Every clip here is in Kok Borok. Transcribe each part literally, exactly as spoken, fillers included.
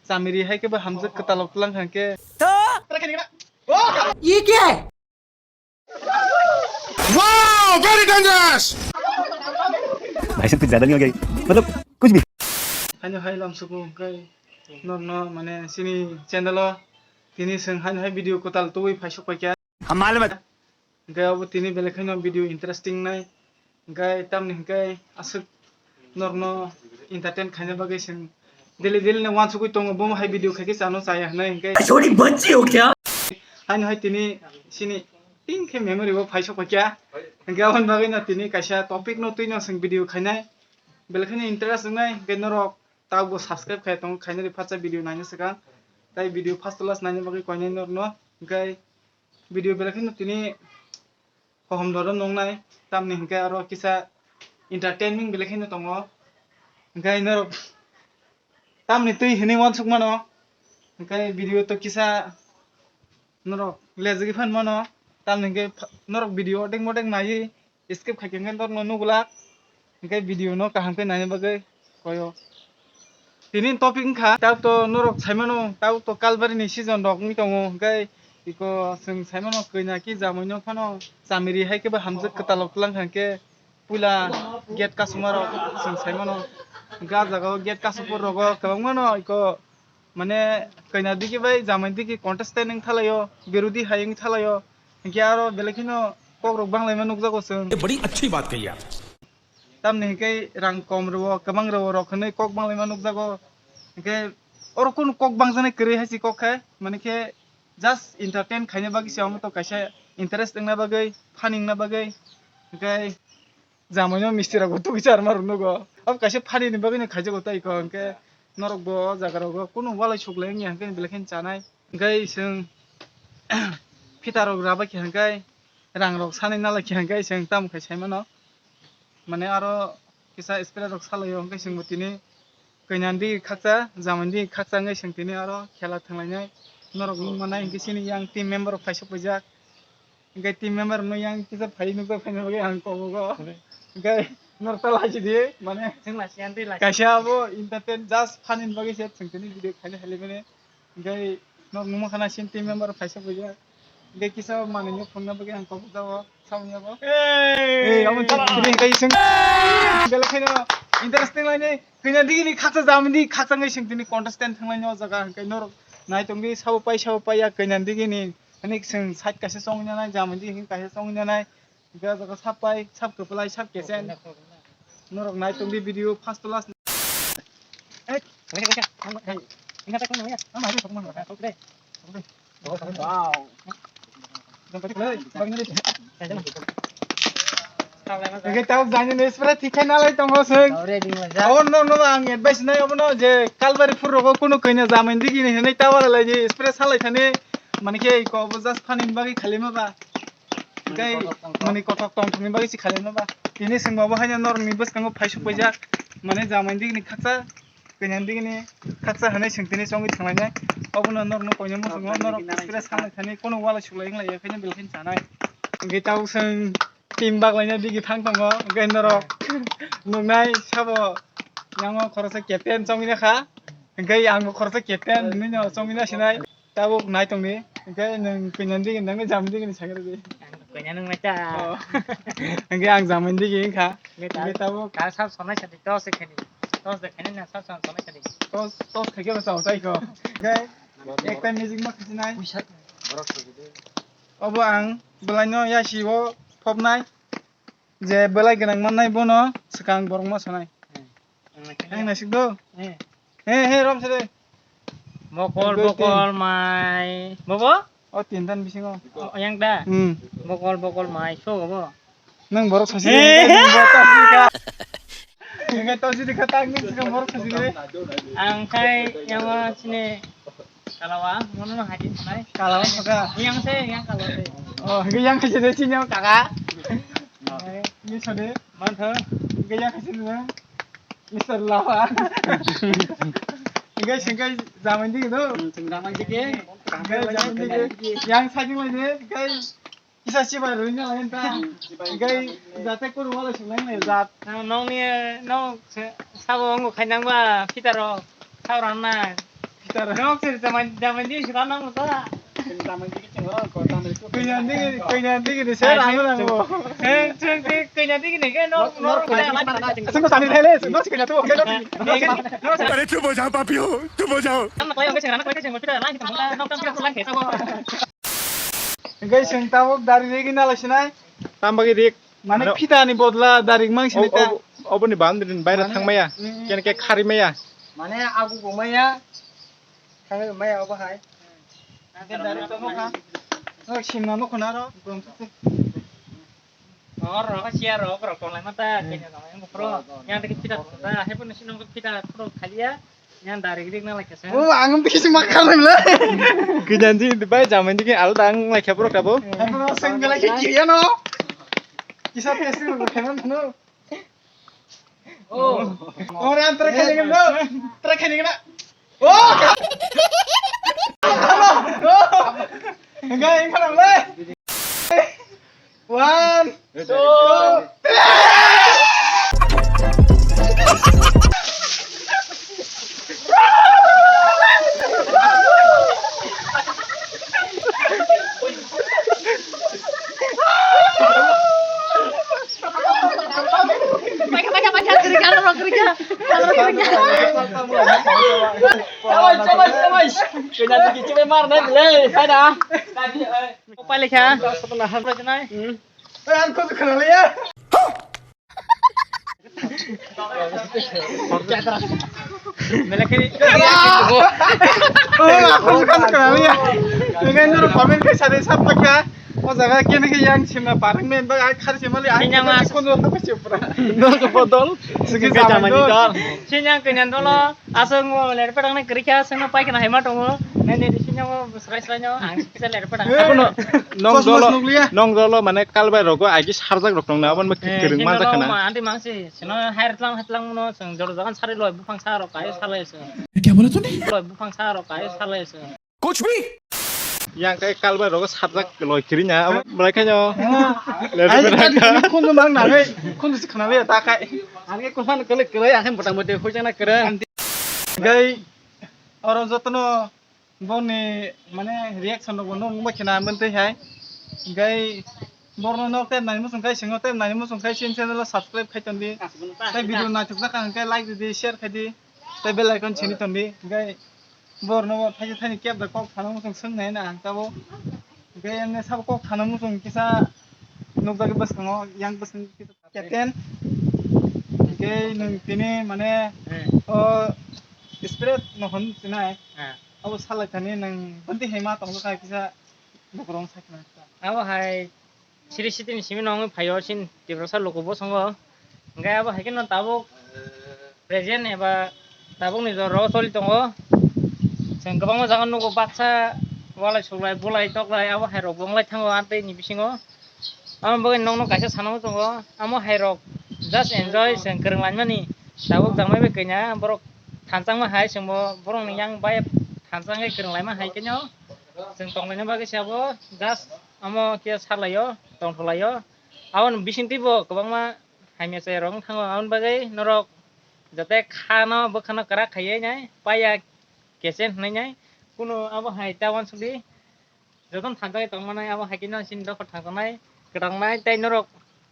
Chamiri hai khe bo hamjwk kwtal rok twlang kha khe. ये क्या है? Wow, very dangerous! भाई साहब, कुछ ज्यादा नहीं हो गया ये? मतलब, कुछ भी। Haino hai lamsuku hwnkhe norno mane chini channel o tini chwng haino hai video kwtal tubui phaisok paikha. हम मालूम है। Hwnkhe abo tini belai kheno video interesting nai. Hwnkhe tamni hwnkhe aswk norokno entertain khaina bagwi chwng daily daily no uansugwi tongo, bomo hai video khaikhe chano chaya hwnwi hwnkhe. Sorry, bacchi ho kya? Haino hai tini chini ting khe memory o phaisok paikha. Hwnkhe aboni bagwino tini kaisa topic no twino chwng video khainai. Belai kheno interest wngnai, hwnkhe norok tabukbo subscribe khai tongo, khainani phatsa video naina swkang. Tai video first to last naina bagwi koinai norokno. Hwnkhe video belai kheno tini Hohom doro nungnai, tamni hwnkhe aro kisa entertainment belai kheno tongo. Hwnkhe norok tamni twi hinwi uansuk mano, hwnkhe video to kisa norok lejigwi phan mano, tamni hwnkhe pha-, norok video odeng modeng naiwi skip khaikhe hwnkhe norokno nugulak, hwnkhe video no kaham khe naina bagwi koyo. Tini topic wngkha, tabuk to norok saimano, tabuk to Kalbari ni season rok wngwi tongo, hwnkhe iko chwng saimano kanya ki jamui no phano chamiri hai khe bo hamjwk kwtal rok twlang kha, hwnkhe puila gate kasuma rok chwng saimano, hwnkhe ah jaga o gate kasupor rogo kwbangma no iko mane kanya digi bai jamui digi contestant wng thalaio, birodhi hai wng thalaio, hwnkhe aro belai kheno kok rok banglaima nukjago chwng. ये बड़ी अच्छी बात कही आप। Tamni hwnkhe rang kom rwo, kwbang rwo rok hwnwi kok banglaima nukjago. Hwnkhe oro kunu kok bangjaknai kwrwi hai se kok khe, mani khe just entertain khaina bagwi se omo to kaisa interest wngna bagwi, funny wngna bagwi. Hwnkhe jamui no misti rok bo tugui charma rok nugo. Abo kaisa funny ni bagwi no khaijago tai kok, hwnkhe norok bo o jaga rogo kunu walai suklai wngya hwnkhe belai kheno chanai. Hwnkhe chwng phita rok rabai khe hwnkhe rang rok sanai nalai khe hwnkhe chwng tamo khai sai mano. Mane aro kisa spray rok salaio, hwnkhe chwngbo tini kanya ni digi khakcha, jamani digi khakcha wngwi chwng tini aro khela thwnglainai. Norok nukmanai hwnkhe chini yang team member rok phaisok paijak. Hwnkhe team member rokno yang kisa phai nukjak phaina bagwi ang kobogo. Hwnkhe norok ta lachi di, mane kaisa abo entertain just funny ni bagwi se chwng tini video khaina hailaimani. Hwnkhe norok nukma khana chini team member phaisok paijak. Hwnkhe kisa manwino phunukna bagwi ang kobok jao, samung yabo. Hey! Hey, amo chini hwnkhe ising belai kheno interesting lainai. Kanya digini khaksa jamani khaksa wngwi chwng tini contestant thanglainai o jaga, hwnkhe norok nai tongdi sabo pai sabo paiya kanya digini. Hwnwi chwng side kaisa chongwi nanai, jamani digi kaisa chongwi nanai. Hwnkhe o jaga sap pai, sap kwplai, sap kesen. Norok nai tongdi video first to last. Wow. Hwnkhe tabuk jani ni spray thik khe nalai tongo chwng. Obo no, no, ang advice nai obono je Kalbari phur rogo kunu kanya jamani digi ni hinwi ta wala lai ni spray salai thani. Mani khe iko obo just funny ni bagwi khalaima ba. Tei mani kothok tongthokni bagwi se khailai ma ba. Tini chwng bo bo haino norokni bwskango phaisuk paijak. Mane jamani digini khaksa, kanya digini khaksa hinwi chwng tini chongwi thanglainai. Obono norokno koinai muchungo, norok experience khamlai thani, kono walai suklai wng lai ya, khaino belai kheno chanai. Hwnkhe tabuk chwng team baglaina digi thang tongo, hwnkhe norok nuknai sabo yango khoroksa captain chongwi nakha. Hwnkhe angbo khoroksa captain hinwi no chongwi nasinai. Tabuk nai tongdi, hwnkhe nwng kanya digi nangni jamani digi ni sakhe rwdi. Ang kanya nung nai ta. Oh. Hwnkhe ang jamani digi wngkha. Hwnkhe ta-, hwnkhe tabuk ta sab sonai sadi, tos se khani. Tos de khani na sab son sonai sadi. Tos, tos khaikhe bo chao tai kho. Hwnkhe ekta magic ma khasinai. Obo ang bwlaino yasi o phobnai. Je bwlai gwnang mannai bono swkang borok ma sanai. Hmm. Ang naisik do. Eh. He, he, rom sede. Bokol, bokol, mai. Bobo? O tintan bisingo. O, yang da? Hmm. Bokol, bokol, mai. So, bobo? Nang borok sasi. Eh. Nang borok sasi ka. Nang to sidi ka tang ni sika borok sasi ni. Ang khai yang sini. Kalawa, mono no hadi sanai. Kalawa saka. Yang se, yang kalawa se. Oh, hingke yang kaisa de sini kaka. Ni sode. Mantho. Hingke yang kaisa de. Mister Lawa. Hingke singke jamani digi do. Hmm, sing jamani digi. Hingke jamani digi. Yang sagi mani, hingke Kisa sibai rwina lai ta. Hingke jate kuru wala sung lai jat. Nong ni, nong se, sabo wngkha khainang ba, phitaro, sabo rang na. Nok sir, jamai, jamai di sira nang musa. Kanya digi, kanya digi ni sir, ano nang mo. Heng, heng, heng, kanya digi ni ke nok, nok, sing ko sani thele, nok si kanya tu, nok si. Nok si. अरे चुप हो जाओ पापियों, चुप हो जाओ। Nok lai, nok sir, nok lai, sing ko pita, lang kita, nok kita, lang kita, bo. Hingke chwng tabuk dari rigi nalai sinai. Tam bagwi rik. Mane phita ni bodla dari mang sinai ta. Obo, oboni boundary ni baira thang maya. Kene ke khari maya. Mane agu go maya. Thang maya obo hai. Hingke dari to nokha. Nok simna nokho na ro. Oro, siya ro, oro, tonglai mata, kenya tonglai, ang pro. Yang dikit pita, ta, hai pun sini nunggu pita, pro, kaliya, yang dari gede nang lagi, sir. Oh, ang bisa makan lah. Kejanji, bai, zaman dikit, alda ang lagi, pro, kabo. Hai pun, sing, lagi, kiri, ya, no? Kisah testing, lo, kena, no? Oh. Oh, yang terakhir, no? Terakhir, no? Oh! Enggak, enggak, enggak. One, two, three. Pakai, pakai, pakai, kiri, kanan, kiri, kanan, kiri, kanan. Coba, coba, coba. Kena tu kicu memar na, le, sana. Pakai lekha. Hmm. Eh, aku tu kenal ya. Belakang. Oh, aku bukan kenal ya. Dengan nyuruh komen ke sari sapa kah? Oh, jaga kene ke yang sima parang men bag ai khar sima li ai. Sinyang mas. Kono apa sih pura? Nor ke bodol. Sigi zaman dol. Sinyang kenyan dolo. Asong mo ler pedang ne kerja asong no pai kena hema tongo. Nene di sinyang mo serai serai no ang bisa ler pedang. Aku no nong dolo, nong dolo mane kalbai rogo agi sarjak rok tong na abon ma kereng manjak kana. Ante mangsi. Sino hair tlang, hair tlang no song jor jagan sari loi buphang sa rok kai salai song. Kya bola tune? Loi buphang sa rok kai salai song. Kuch bhi. Yang kai kalbai rogo sarjak loi kirinya, abo belai khaino. Ai, khundu mang nangai, khundu si khana le ta kai. Ang ke kuhan kele kele, ang ke mota moti hoi jana kere. Gai, oro jotono boni mane reaction rok bono wngbai khina mantwi hai. Gai borno nok tem nai musung khai singo tem nai musung khai sin channel subscribe khai tondi. Tai video naithok jak kha hwnkhe like di, share khai di. Tai bell icon sini tondi. Gai Borno bo thaisa thaini kebra kok thana muchung swngnai na ang tabuk. Hwnkhe emne sabo kok thana muchung kisa nukjagwi bwskango, yang bwskango kisa captain. Hwnkhe nwng tini mane o spirit no hwn sinai. Abo salai thani nwng bwntwi hai ma tongjakha kisa bokorong sakna. Abo hai Siri sitini simi no wngwi phaio chini Tiprasa luku bosongo. Hwnkhe abo hai kheno tabuk present eba tabukni jorao choli tongo. Chwng kwbangma jaga nugo baksa walai suklai bulai toklai abo hai rokbo wnglai thango amtwini bisingo. Amo bagwi nokno kaisa sana muchungo. Amo hai rok just enjoy chwng kwrwng laimani tabuk jangmai bai kanya borok thanchangma hai chwngbo borokni yang bai thanchangwi kwrwng laima hai kheno chwng tonglaina bagwi se abo just Amo khe salaio, tongtholaio. Aboni bisingtwi bo kwbangma hamya chaya rok wng thango. Aboni bagwi norok jate khano bwkhano kwrak khaiwi nai paiya kechen hwnwi nai. Kunu abo hai ta uansukdi. Jotono thanjagwi tongmanai abo hai khe no chini dophar thangjaknai kwtangnai tei norok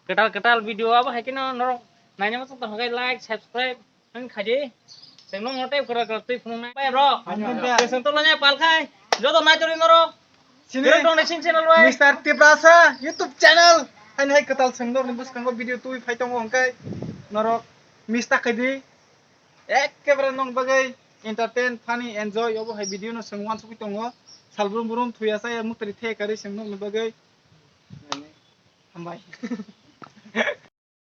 kwtal kwtal video abo hai khe no norok naina muchung tongkha khe like, subscribe. Ang khaji, chwng nokno tei kwrak kwrak twi phunuknai. Pai bro. Ang khaji. Chwng tonglainai pal khai. Joto naitorwi norok. Sini. Kwrwng tongni sin channel bai. Mister Tiprasa YouTube channel. Haini hai kwtal chwng norokni bwskango video twi phai tongo hwnkhe norok miss ta khaidi. Ekkebare nokni bagwi entertain, funny, enjoy obo hai video no chwng uansugwi tongo. Salbrum brum thuya chaya mwtwrwi the karwi chwng nokni bagwi. Hambai.